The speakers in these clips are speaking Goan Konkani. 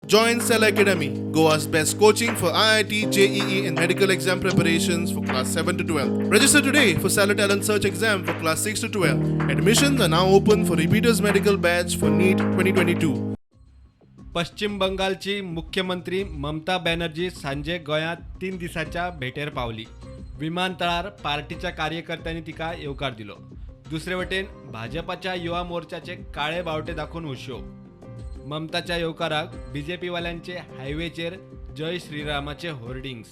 Join Cell Academy, Goa's best coaching for IIT, JEE, and medical exam preparations for class 7 to 12. Register today for Stellar Talent Search exam for class 6 to 12. Admissions are now open for repeaters medical batch for NEET 2022. पश्चिम बंगालची मुख्यमंत्री ममता बॅनर्जी सांजे गोंयांत 3 दिसांच्या भेटेर पावली. विमानतळार पार्टीच्या कार्यकर्त्यांनी तिका येवकार दिलो. दुसरे वटेन भाजपाच्या युवा मोर्चाचे काळे बावटे दाखोवन हुश्यो. ममताच्या येवकाराक बीजेपीवाल्यांचे हायवेचेर जय श्रीरामाचे होर्डिंग्स.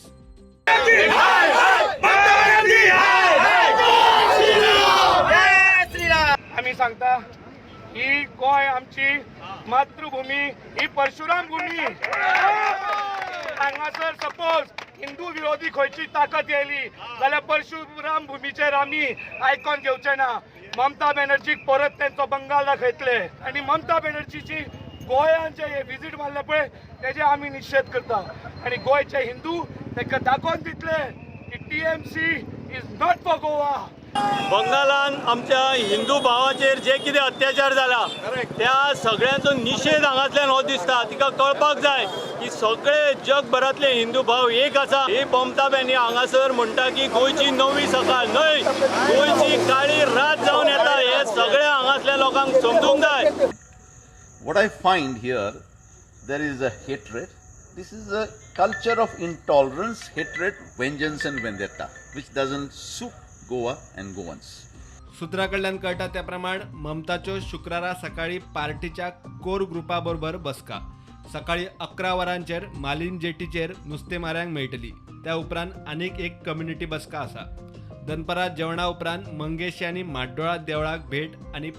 आमी सांगता, ही गोंय आमची मातृभूमी, ही परशुराम भूमी. हांगासर सपोज हिंदू विरोधी खंयची ताकद येयली जाल्यार परशुराम भुमीचेर आमी आयकॉन घेवचे ना. ममता बॅनर्जीक परत तेंचो बंगाल दाखयतले. आनी ममता बॅनर्जीची गोंयांत जे विजीट मारले पळय, तेजे आमी निशेध करता. आनी गोंयचे हिंदू तांकां दाखोवन दितले की TMC is not for Goa. बंगालान आमच्या हिंदू भावाचेर जे कितें अत्याचार जाला, त्या सगळ्यांचो निशेध हांगासल्यान हो दिसता. तिका कळपाक जाय की सगळे जगभरांतले हिंदू भाव एक आसा. ही ममता बॅनर्जी हांगासर म्हणटा की गोंयची नवी सकाळ न्हय, गोंयची काळी रात जावन येता, हे सगळ्या हांगासल्या लोकांक समजूंक जाय. What I find here, there is a hatred. This is a culture of intolerance, hatred, vengeance, and vendetta, which doesn't suit Goa and Goans. सुत्रा कडल्यान कळटा त्या प्रमाण ममताच्यो शुक्रारा सकाळी पार्टीच्या कोर ग्रुपा बरोबर बसका सकाळी 11 वरांचेर मालीम जेटीचेर नुस्तेमाऱ्यांक मेळटली. त्या उपरांत आनीक एक कम्युनिटी बसका आसा. दनपारां जेवणा उपरांत मंगेशी आनी म्हाड्डोळा देवळाक भेट आनी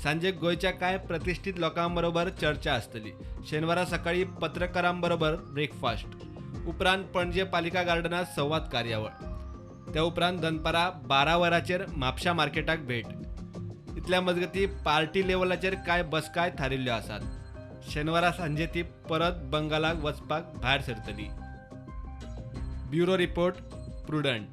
सांजे गोंयच्या कांय प्रतिश्ठीत लोकां बरोबर चर्चा आसतली. शेनवारा सकाळी पत्रकारां बरोबर ब्रेकफास्ट, उपरांत पणजे पालिका गार्डनात संवाद कार्यावळ. त्या उपरांत दनपारां 12 वरांचेर म्हापशा मार्केटाक भेट. इतल्या मजगती पार्टी लेवलाचेर कांय बसकाय थारिल्ल्यो आसात. शेनवारा सांजे ती परत बंगालाक वचपाक भायर सरतली. Bureau report, Prudent.